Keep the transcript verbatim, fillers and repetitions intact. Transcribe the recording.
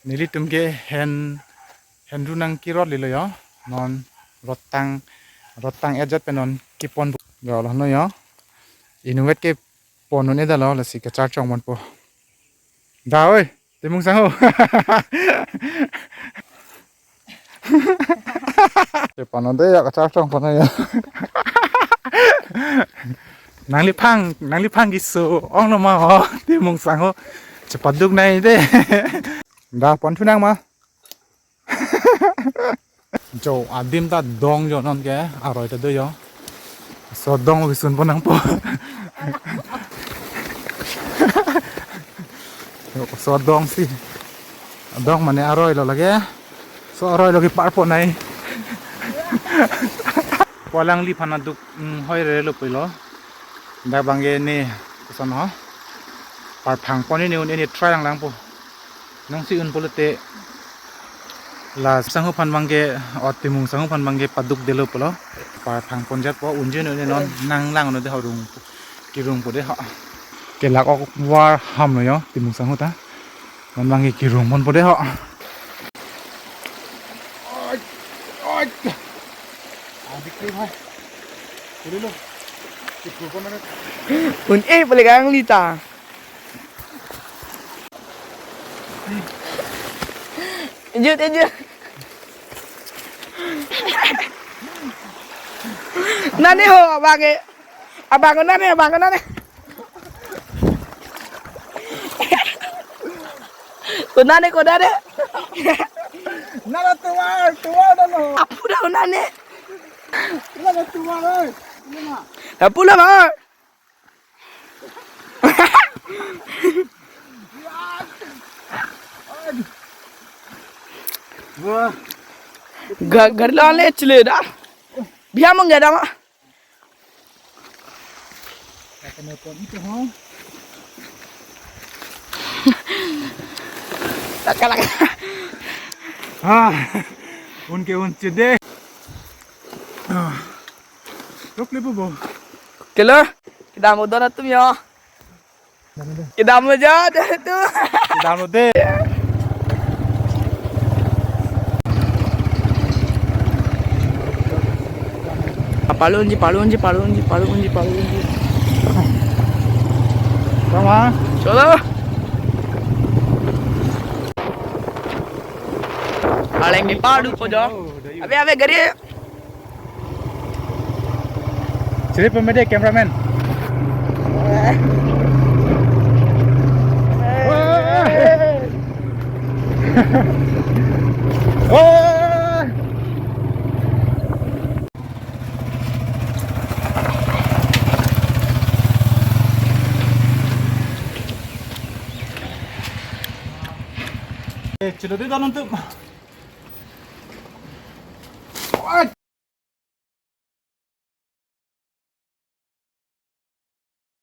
Nelitum ke hen, hen ru nangkirot lilo yo. Non rot tang, rot tang-et jat pen non kepon lo lo no yo. Inutvet kepon un-edetlo, lasi kacharchong ponpo. Da oi, Timung sangho. Chepan un-e ya, kacharchong pon ya. Nangliphang, nangliphang keso ong lo ma ho, Timung sangho. Chepaduk nai de. Da ponthu nang ma. Jo adim ta dong jo non ke, aroi ta do jo. Oso adong kesun pon nangpo. Oso adong si. Adong mane aroi lo lake. Oso aroi lo kepar pon nai. Pu alangliphan aduk, mm, hoi rere lo pulo. Dak abangke ne koson ho. Parphang pon ne un ne try lang langpo. Nangsi un pulote la sangho aphan abangke, o Timung sangho aphan abangke paduk detlo pulo. Parphang pon jat po, unji un-e non nang lang un-e de ho rung, kerungpo de ho. Kelak ok war ham lo yo, Timung sangho ta. Non abangke kerung ponpo de ho. Oi, oi. Adik ke bhai. Boleh lo. Kerung pon na. Un-e pale kang lita. Ejut, ejut. Nane ho, abang ke. Abang ko nane, abang ko nane. Ko nane, ko nane. Nana tuar, tuar nana. Apu da ko nane. Nana tuar, oi. Nana. Apu da, bang. Wah. Ga-, gari lo ale chile da. Biar menggadang. Takalak. Ah, un ke un chede. Ah. Rok le bo. Kelo, kedam udon atum yo. Kedam aja deh tu. Kedam lo deh. Palunji, palunji, palunji, palunji, palunji. Sama. Cholo. Paling di padu po jo. Abe, abe, gari. Sini pemede cameraman. Wah. Eh, celo di dalam tu.